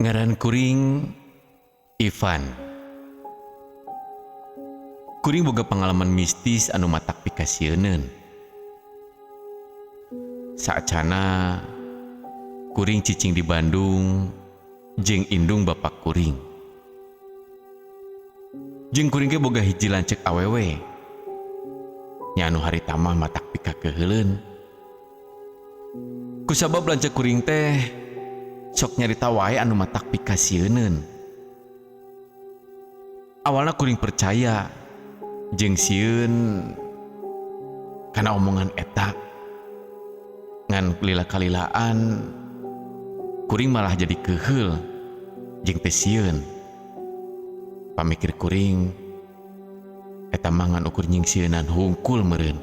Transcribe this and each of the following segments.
Ngaran kuring Ivan. Kuring boga pengalaman mistis anu matak pikasieuneun. Saacana kuring cicing di Bandung jeung indung bapak kuring. Jeung kuring ge boga hiji lanceuk awewe. Nya anu harita mah matak pikakeuheuleun. Kusabab lanceuk kuring teh sok nyarita wae anu matak pikasieuneun. Awalna kuring percaya jeung sieun kana omongan eta. Ngan lila kalilaan kuring malah jadi keuheul jeung teu sieun. Pamikir kuring eta mah ngan ukur nyingsieunan hungkul meureun.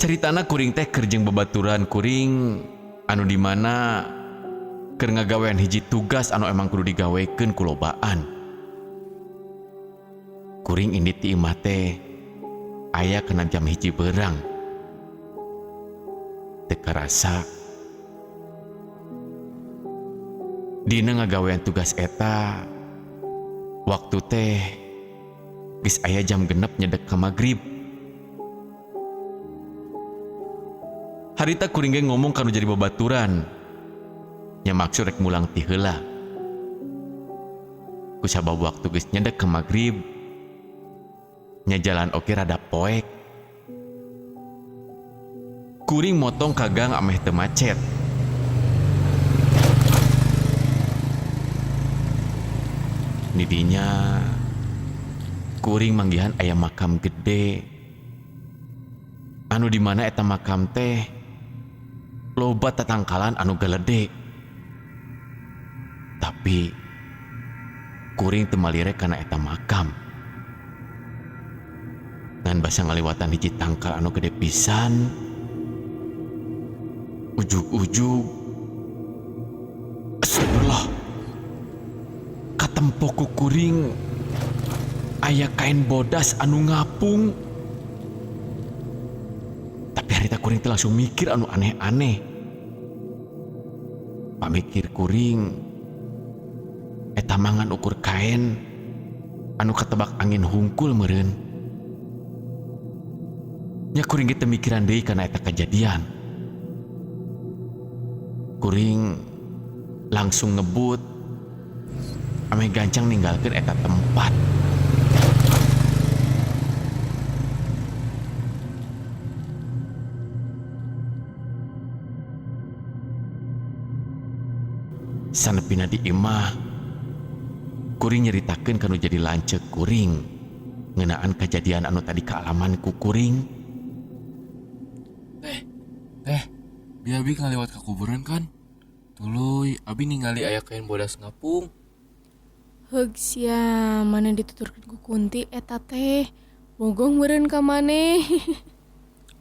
Caritana kuring teh keur jeung babaturan kuring anu di mana keur ngagawean hiji tugas anu emang kudu digawekeun ku lobaan. Kuring indit ti imah teh aya kana jam 1 berang. Teu karasa dina ngagawean tugas eta waktu teh geus aya jam 6 nyedek ka magrib. Harita kuring ge ngomong kanu jadi babaturan. Nya maksud rek mulang ti heula. Kusabab waktu geus nyedek ka magrib, nya jalan oge rada poek. Kuring motong ka gang ameh teu macet. Nidinya kuring manggihan aya makam gede. Anu di mana eta makam teh loba tatangkalan anu galede. Tapi kuring teu malire kana eta makam. Ngan basa ngaliwatan hiji tangkal anu gede pisan. Ujug-ujug astagfirullah. Katempo ku kuring aya kain bodas anu ngapung. Tapi harita kuring teh langsung mikir anu aneh-aneh. Pamikir kuring eta mangan ukur kain anu katebak angin hungkul meureun. Nya kuring ge teu mikiran deui kana eta kajadian. Kuring langsung ngebut ameh gancang ninggalkeun eta tempat. Sanepina di imah kuring nyeritakeun kanu jadi lanceuk kuring ngeunaan kajadian anu tadi kaalaman ku kuring. Teh, bi abi ngaliwat ka kuburan kan? Tuluy abi ningali aya kain bodas ngapung. Heug sia, mana dituturkeun ku Kunti eta teh. Bogong meureun ka maneh.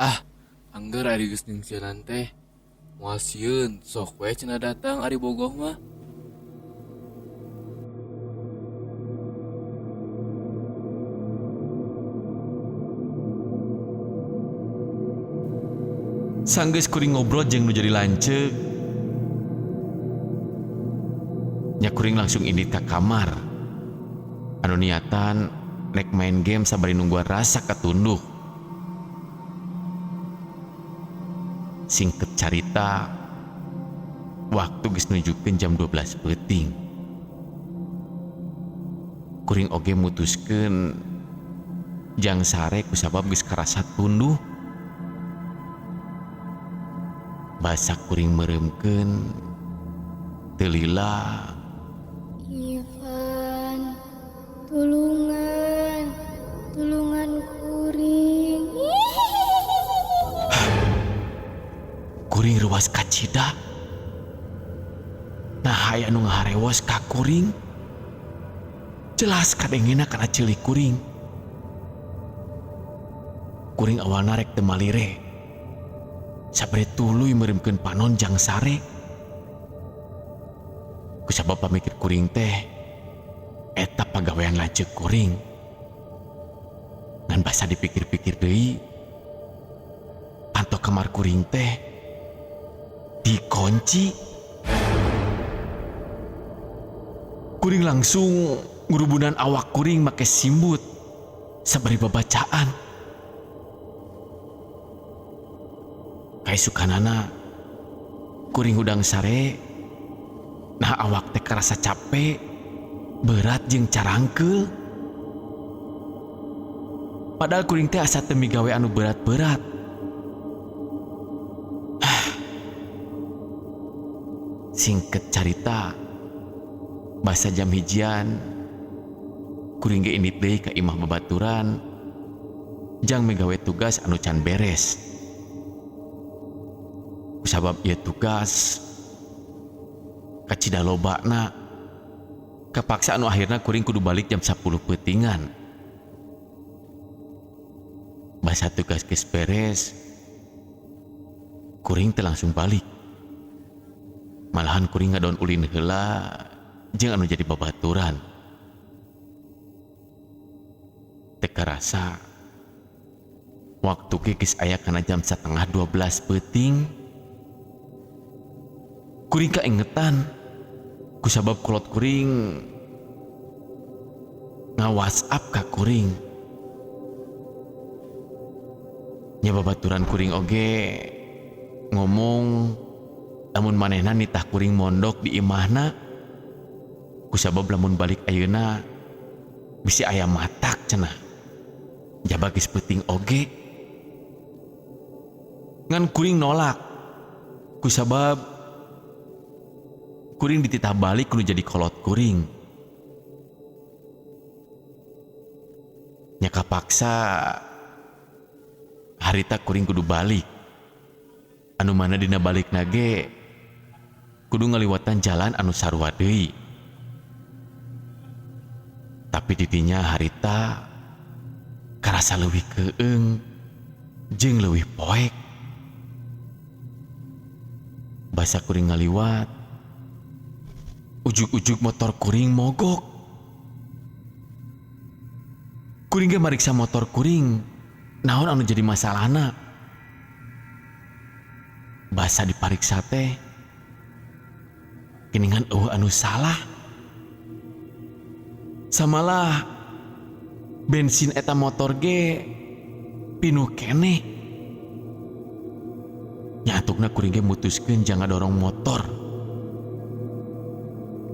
Ah, angger ari geus nyingsieunan teh. Moal sieun, sok we cenah datang ari bogoh mah. Sanggeus kuring ngobrol jeung nu jadi lanceuk. Nya kuring langsung indit ka kamar. Anu niatan nek main game sabari nungguan rasa katunduh. Singkat carita, waktu geus nunjukkeun jam 12 peuting. Kuring oge mutuskeun jang sare kusabab geus karasa tunduh. Basa kuring meureumkeun teu lila. Ivan, tulungan, tulungan kuring. Kuring ruas kacida. Nah aya nu ngaharewos ka kuring. Jelas kadengena kana ceuli kuring. Kuring awalna rek teu malire. Sabari tuluy meureumkeun panon jang sare. Kusabab pamikir kuring teh eta pagawean lanceuk kuring. Ngan basa dipikir-pikir deui, panto kamar kuring teh dikunci. Kuring langsung ngurubunan awak kuring make simbut sabari babacaan. Kaisukanana kuring hudang sare, nah awak teh karasa capek, berat jeung carangkeul. Padahal kuring teh asa teu migawe anu berat-berat. Singkat carita, basa jam hijian kuring ge indit deui ka imah babaturan jang migawe tugas anu can beres. Kusabab ieu tugas kacida lobana, kapaksa anu akhirna kuring kudu balik jam 10 peutingan. Basa tugas geus beres, kuring teh langsung balik. Malahan kuring ngadon ulin heula jeung anu jadi babaturan. Teu karasa waktu ge geus aya kana jam 11:30 peuting. Kuring kaingetan kusabab kolot kuring nga-WhatsApp ka kuring. Nya babaturan kuring oge ngomong lamun manehna nitah kuring mondok di imahna kusabab lamun balik ayeuna bisi aya matak cenah. Jaba geus peuting oge. Ngan kuring nolak kusabab kuring dititah balik kudu jadi kolot kuring. Nya kapaksa harita kuring kudu balik. Anu mana dina balik nage kudu ngaliwatan jalan anu sarua deui. Tapi didinya harita karasa leuwih keung jeung leuwih poek. Basa kuring ngaliwat, ujug-ujug motor kuring mogok. Kuring ge mariksa motor kuring, naon anu jadi masalahna. Basa dipariksa teh geningan eueuh anu salah. Samalah bensin eta motor ge pinuh keneh. Nyatukna kuring ge mutuskeun jang ngadorong motor.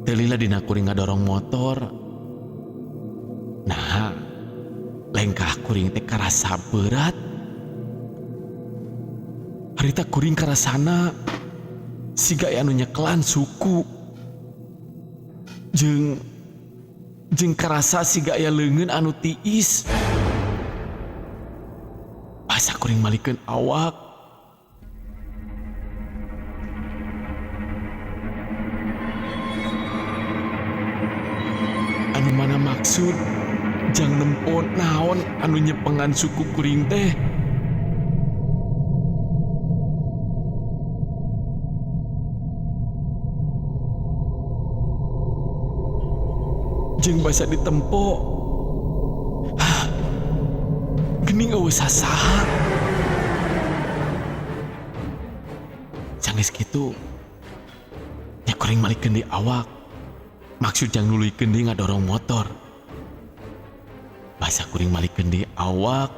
Teu lila dina kuring ngadorong motor. Nah, lengkah kuring teh karasa berat. Harita kuring karasana siga aya anu nyekelan suku. Jeung karasa siga aya leungeun anu tiis. Asa kuring malikeun awak. Anu mana maksud jang nempo naon anu nyepengan suku kuring teh. Jeung basa ditempo, hah, gening eueuh sasaha. Sanggeus kitu nya kuring malikeun di awak. Maksud jang nuluykeun deui ngadorong motor. Basa kuring malikeun deui awak.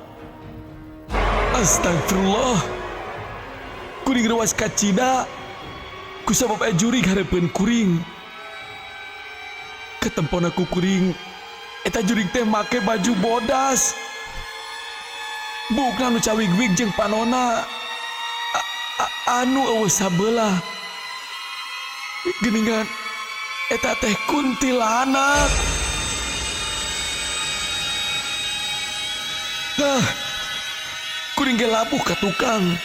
Astagfirullah. Kuring reuas kacida kusabab aya jurig hareupeun kuring. Ketempona ku kuring eta jurig teh make baju bodas. Buukna nu cawig-wig jeung panona anu eueuh sabelah. Geuningan eta teh kuntilanak. Nah, kuring ge labuh ka tukang.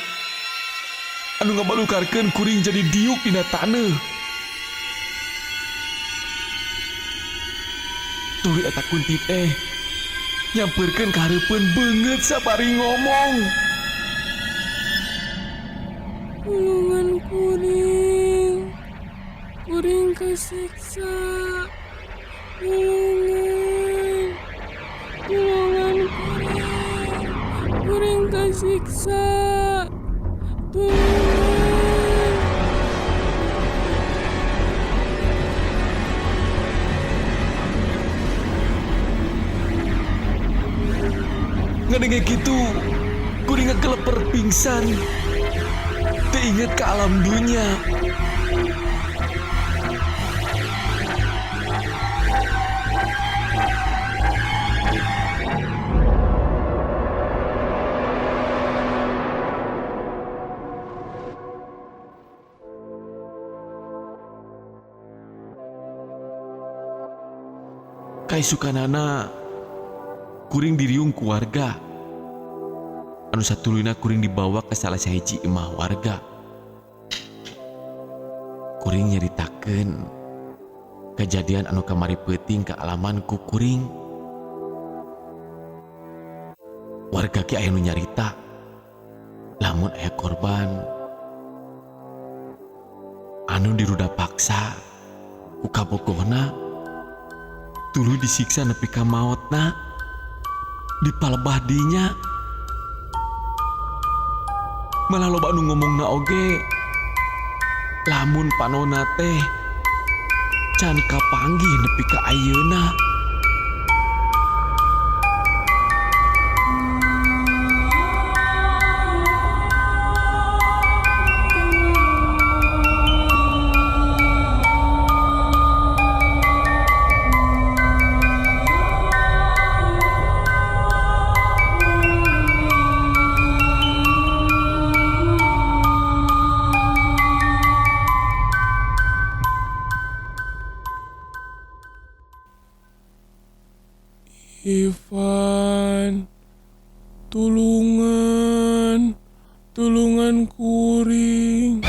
Anu ngabalukarkeun kuring jadi diuk dina taneuh. Tuluy eta kunti teh nyampeurkeun ka hareupeun beungeut sabari ngomong. Tulungan kuring. Kuring kesiksa. Tulungan. Tulungan kuring. Kuring kesiksa. Tulungan. Ngadenge kitu, kuring ngakeleper pingsan. Teu inget ka alam dunya. Kaisukanana kuring diriung ku warga anu satuluyna kuring dibawa ke salah sahiji imah warga. Kuring nyaritakeun kejadian anu kamari peuting kaalaman ku kuring. Warga ge aya nu nyarita lamun aya korban anu diruda paksa ku kabogohna tuluy disiksa nepi ka maotna dipalebah dinya. Malah loba anu ngomongna oge lamun panona teh can kapanggih nepi ka ayeuna. Ivan, tulungan, tulungan kuring.